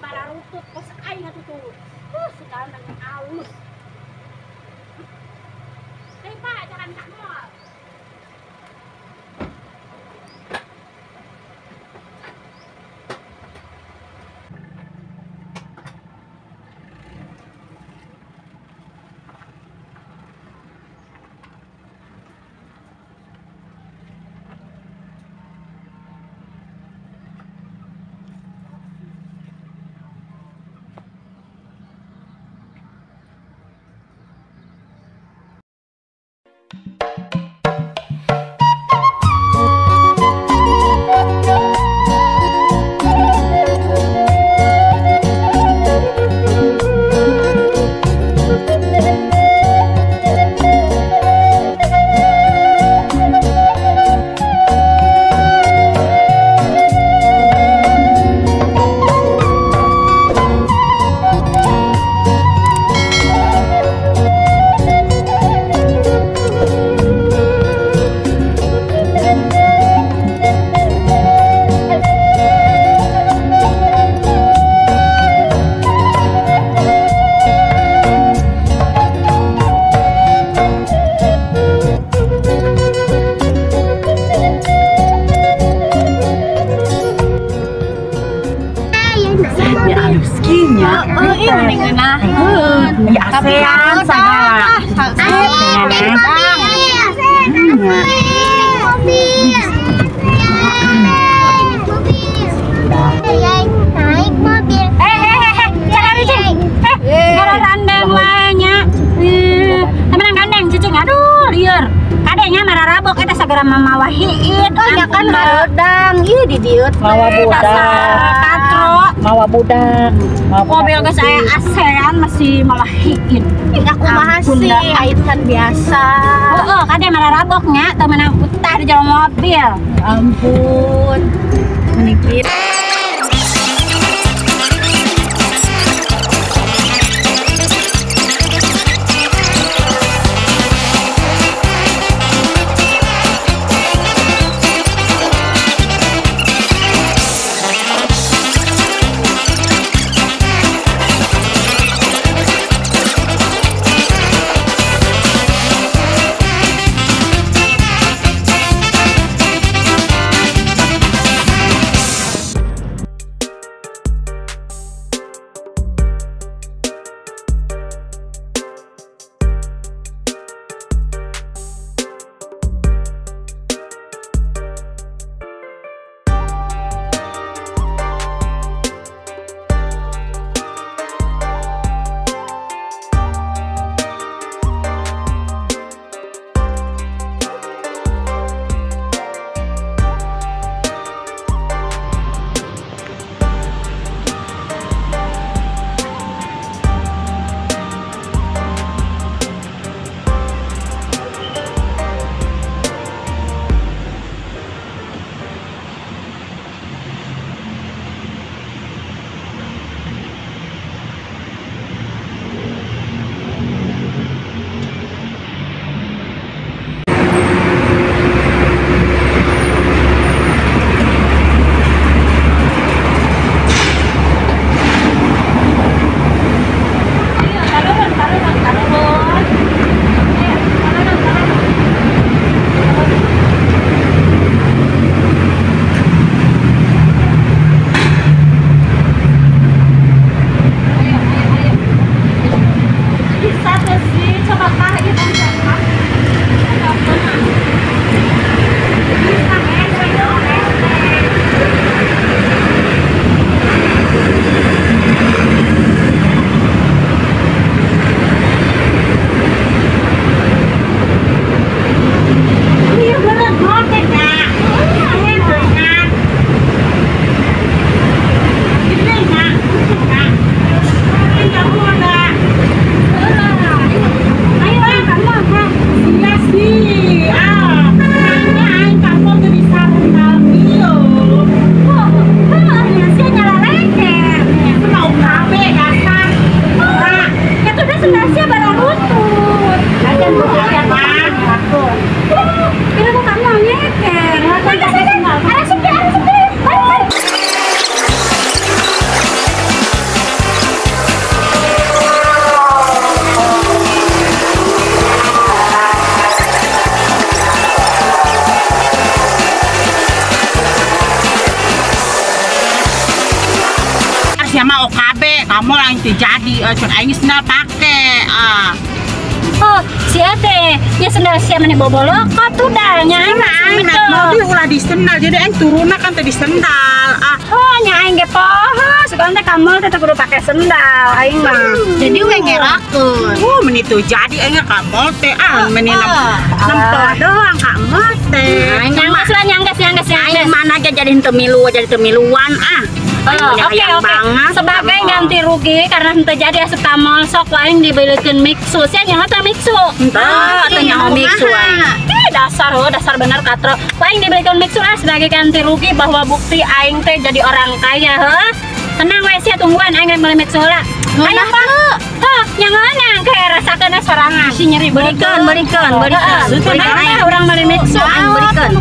Dipararutut kos aing atuh tuh. Sekarang dengan alus. Hei Pak, jangan tak mall. ASEAN segala. Naik mobil. Jangan cicing. Gandeng wae nya. Temenan gandeng cicing. Aduh, lieur. Kadenya mararabok eta sagara mamawa hiit. Oh, ya kan hareudang. Ieu di dieu mawa budak. Katro. Mawa budak. Mobil geus aya ASEAN masih malah hiit. Aku mah sih ait kan biasa. Heeh, kade mararabok nya teu meunang utah di jalan mobil. Ya ampun. Menikir. Ka mall aing teu jadi, cek aing sendal pake. Ah. Oh, sia teh, ya sendal sia mani bobolokot tuh dah nya aing mah Aing naik mobil ulah di sendal, jadi aing turunna kan teh di sendal. Ah. Oh, nya aing ge poho, sugan teh ka mall teh kudu pake sendal aing mah. Jadi we ngerakeun. Meni teu jadi aing ka mall teh ah, meni nempo doang ka mall teh. Nyangges lah, nyangges, nyangges, Aing nyangges. mana aja jadi henteu milu, jadi teu miluan ah. Oh, Aing oke hayang oke. banget. Sebagai ganti rugi karena henteu jadi asup ka mall sok aing dibelikeun mixu. Sia nyaho teh mixu. Ah, teu nyaho mixu aing. Ih, dasar oh, dasar bener katro. Ku aing dibelikan mixu ah sebagai ganti rugi bahwa bukti aing teh jadi orang kaya, heuh. Tenang we sia tungguan aing rek meuli mixu heula. Ayo Pak. Hah, nyangeunang kayak rasakeun sorangan. Si nyeri. Belikeun, belikeun, belikeun. Heeh, Belikeun tenang aing. we urang meuli mixu. Aing belikeun.